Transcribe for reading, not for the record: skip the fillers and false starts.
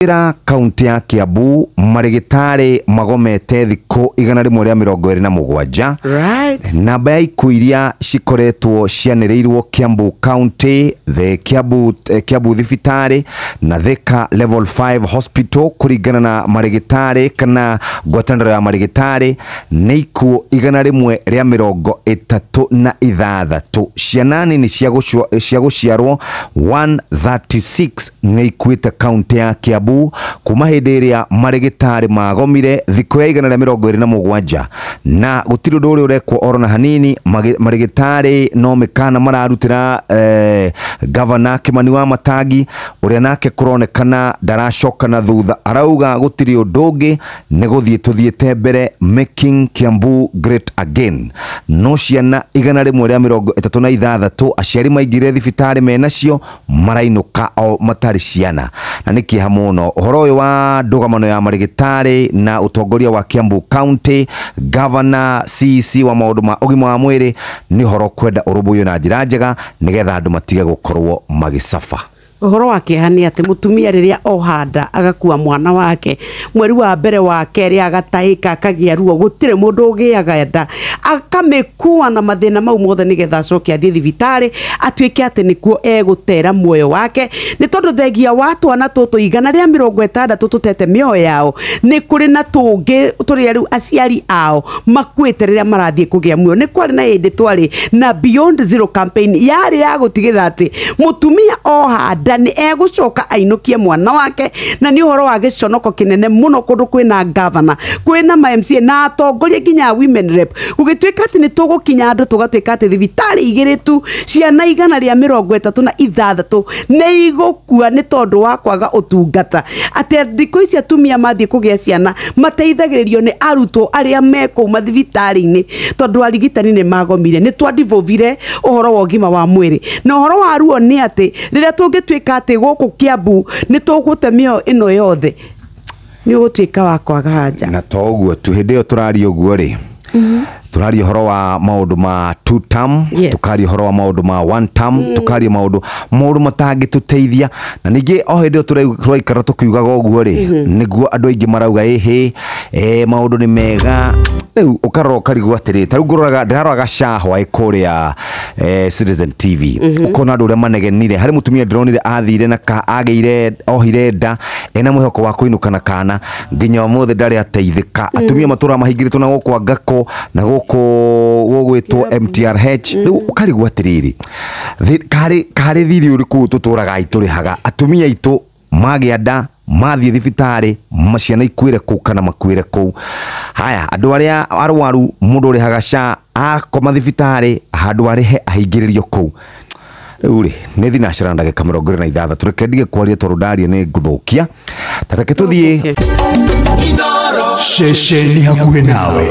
Ira kaunti ya Kiambu marigitari magomete thikũ 127. Right. Namba ya ikuũ iria cikoretwo cianĩrĩirwo Kiambu County, the Kiambu, Kiambu thibitarĩ na Thika Level 5 Hospital kũringana na marigitari kana ngwatanĩro ya marigitari nĩ ikuũ 136. Ciana nini cia gũciarwo 136 nĩ ikuĩte kaunti ya Kiambu kuma hĩndĩ ĩrĩa marigitari magomire thikũ ya 127, na gũtirĩ ũndũ ũrĩa ũrekwo oro na hanini. Marigitari no mĩkana mararutĩra gavana Kimani wa Matangi, ũrĩa nake kũronekana ndaracoka na thutha, arauga gũtirĩ ũndũ ũngĩ nĩ gũthiĩ tũthiĩte mbere, making Kiambu great again. No ciana 136 aciari maingĩrire thibitarĩ menacio marainũka o matarĩ ciana, na nĩ kĩeha mũno ũhoro ũyũ wa ndũgamano ya marigitari na ũtongoria wa Kiambu County, Governor, CEC wa maũndũ ma ũgima wa mwĩrĩ. Nĩ ũhoro kwenda ũrũmbũiyo na njĩra njega nĩgetha andũ matige gũkorwo magĩcaba. Ũhoro wa kĩeha nĩ atĩ mũtumia rĩrĩa ohanda agakua mwana wake mweri wa mbere wa kerĩ, agatahĩka, akagĩa ruo, gũtirĩ mũndũ ũgĩaga nda, akamĩkua na mathĩna mau mothe nĩgetha acoke athiĩ thibitarĩ atuĩke atĩ nĩkuo egũtera muoyo wake, nĩ tondũ thengia wa twana tũtũ 160 tũtete mĩoyo yao, nĩ kũrĩ na tũngĩ tũrĩa rĩu aciari ao makuĩte rĩrĩa marathiĩ kũgĩa muoyo. Nĩ kwarĩ na hĩndĩ twarĩ na Beyond Zero campaign, yarĩ ya gũtigĩrĩra atĩ mũtumia ohanda nĩ egũcoka ainũkie mwana wake, na nĩ ũhoro wa gĩconoko kĩnene mũno kũndũ kwĩna gavana, kwĩna ma MCA na atongoria nginya women rep, gũgĩtuĩka atĩ nĩ tũgũkinya andũ tũgatuĩka atĩ thibitarĩ igĩrĩ tu ciana 136 nĩ igũkua nĩ tondũ wa kwaga ũtungata, atĩ thikũ ici atumia mathiĩ kũgĩa ciana mateithagĩrĩrio nĩ arutwo arĩa me kũu mathibitarĩ-inĩ tondũ arigitani nĩ magomire. Nĩ twadivovire ũhoro wa ũgima wa mwĩrĩ, na ũhoro wa ruo nĩ atĩ rĩrĩa tũngĩtuĩka atĩ gũkũ Kiambu nĩ tũgũte mĩoyo ĩno yothe, nĩ ũgũtuĩka wa kwaga haja. Na to ũguo tu, hĩndĩ ĩyo tũraria ũguo rĩ, tũraria ũhoro wa maũndũ ma two term, tukaria ũhoro wa maũndũ ma one term, tukaria maũndũ matangĩtũteithia. Na ningĩ o hĩndĩ ĩyo tũraikara tũkiugaga ũguo rĩ, nĩguo andũ aingĩ marauga ĩhĩ maũndũ nĩ mega. Rĩu ũkarora ũkarigwo atĩrĩ, ta rĩu ngũroraga, ndĩraroraga Shahwaĩ kũrĩa Citizen TV, ũkona andũ ũrĩa manegenire harĩ mũtumia ndĩronire athire na ka agĩire ohire nda ena mwĩhoko wa kũinũka na kana, nginya ũmũthĩ ndarĩ ateithĩka. Atumia matũraga mahingĩrĩtwo na gũkũ Angako na gũkũ gũgwĩtwo MTRH. Rĩu ũkarigwo atĩrĩrĩ, karĩ thirĩ ũrĩkũ tũtũraga itũrĩhaga atumia aitũ magĩa nda mathiĩ thibitarĩ ciana ikuĩre kũu kana makuĩre kũu? Haya, andũ arĩa arwaru, mũndũ ũrĩhaga SHA akoma thibitarĩ handũ arĩhe ahingĩrĩrio kũu. Rĩu rĩ, nĩ thinacara na ndagĩka 26. Reke ndige kwaria tondũ ndaria nĩ ngũthũkia. Ta reke tũthiĩ. Ceceni hakuhĩ nawe.